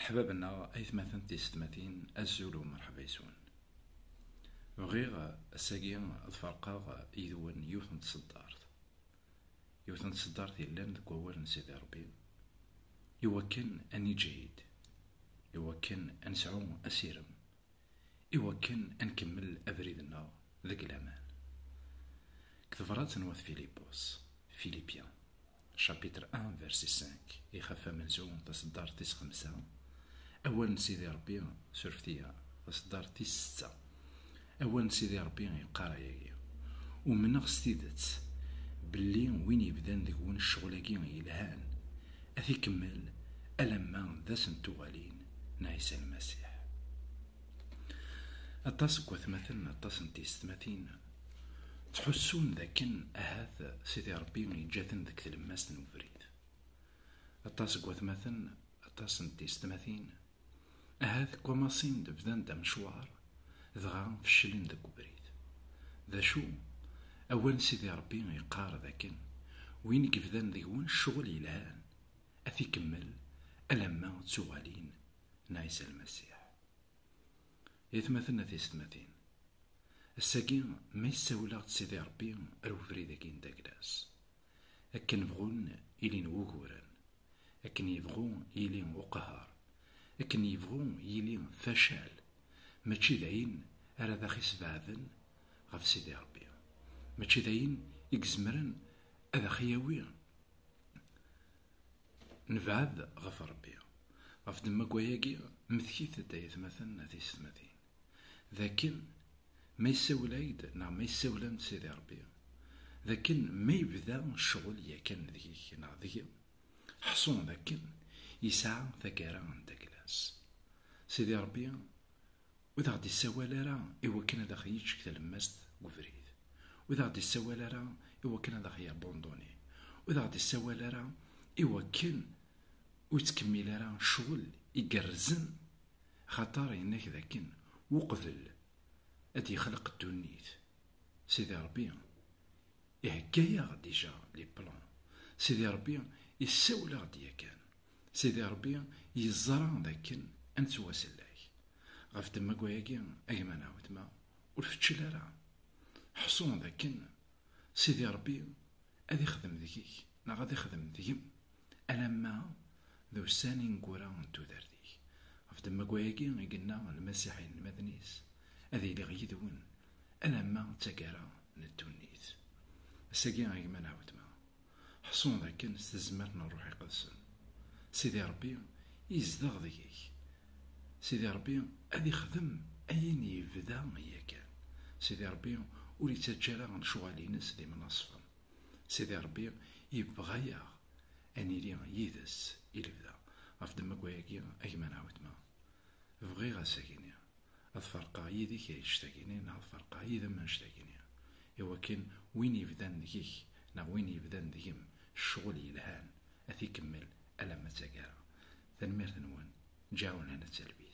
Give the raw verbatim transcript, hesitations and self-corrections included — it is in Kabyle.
Ḥbab-nneɣ, aytmaten, tisetmatin, azul u merḥba yes-wen. Bɣiɣ ass-agi ad ferqeɣ yid-wen yiwet n tseddart. Yiwet n tseddart yellan deg wawal n Sidi Ṛebbi, iwakken ad niǧhid, iwakken ad nesɛu asirem, iwakken ad nkemmel abrid-nneɣ deg laman. Deg tebrat n wat Filipus, Philippiens, chapitre un, verset cinq, ixef amenzu, taseddart tis xemsa, awal n Sidi Ṛebbi, surfet-iyi, taseddart tis setta. Awal n Sidi Ṛebbi yeqqar ayagi: "Umneɣ s tidet belli win yebdan deg-wen ccɣel-agi yelhan, ad t-ikemmel alamma d ass n tuɣalin n Ɛisa Lmasiḥ." Aṭas n watmaten, aṭas n tiyessetmatin ttḥussun dakken ahat Sidi Ṛebbi yeǧǧa-ten deg tlemmast n ubrid. Aṭas n watmaten, aṭas n tiyessetmatin, ahat kkamasin-d, bdan-d amecwar, dɣa feclen deg ubrid. D acu? Awal n Sidi Ṛebbi yeqqar dakken win i yebdan deg-wen ccɣel yelhan, ad t-ikemmel alamma d tuɣalin n Ɛisa Lmasiḥ. Aytmaten, a tiyessetmatin, ass-agi ma yessawel-aɣ-d Sidi Ṛebbi ar ubrid-agi n daglas, akken bɣun ilin wuguren, akken yebɣu yili uqehher, akken yebɣu yili facal, mačči d ayen ara d aɣ-isbeɛden ɣef Sidi Ṛebbi. Mačči d ayen i izemren ad aɣ-yawi nebɛed ɣef Ṛebbi. Ɣef ddemma n wayagi, mmetkit-d, ay atmaten, a tiyessetmatin, d akken ma yessawel-ak-d neɣ ma yessawel-am-d Sidi Ṛebbi, d akken ma yebda ccɣel yakan deg-k neɣ deg-i, ḥṣu d akken yesɛa taggara n daglas. Sidi Ṛebbi ur d aɣ-d-issawal ara i wakken ad aɣ-yeǧǧ deg tlemmast n ubrid, ur d aɣ-d-issawal ara i wakken ad aɣ-yabanduni, ur d aɣ-d-issawal ara i wakken ur yettkemmil ara ccɣel igerrzen, xaṭer yenna-k dakken uqbel ad d-yexleq ddunit, Sidi Ṛebbi ihegga-yaɣ déjà les plans. Sidi Ṛebbi issawel-aɣ-d yakan. Sidi Ṛebbi yeẓra dakken ad nettwasellek. Ɣef ddemma n wayagi, a gma neɣ weltma, ur feččel ara. Ḥṣu dakken Sidi Ṛebbi ad ixdem deg-k neɣ ad ixdem deg-m alamma d ussan ineggura n tudert-ik. Ɣef ddemma n wayagi i yenna Lmasiḥ i inelmaden-is: "Ad iliɣ yid-wen alamma d taggara n ddunit." Ass-agi, a gma neɣ weltma, ḥṣu dakken s tezmert n Ṛṛuḥ Iqedsen, Sidi Ṛebbi yezdeɣ deg-k. Sidi Ṛebbi ad ixdem ayen yebda yakan. Sidi Ṛebbi ur yettaǧǧa ara lecɣal-ines d imnaṣfen. Sidi Ṛebbi yebɣa-yaɣ ad nili yid-s i lebda. Ɣef ddemma n wayagi, a gma neɣ weltma, bɣiɣ ass-agini ad ferqeɣ yid-k annect-agini, neɣ ad ferqeɣ yid-m annect-agini, i wakken win yebdan deg-k neɣ win yebdan deg-m ccɣel yelhan ad t-ikemmel alamma d taggara. Tanemmirt-nwen, ǧaɛun hana ttalbi.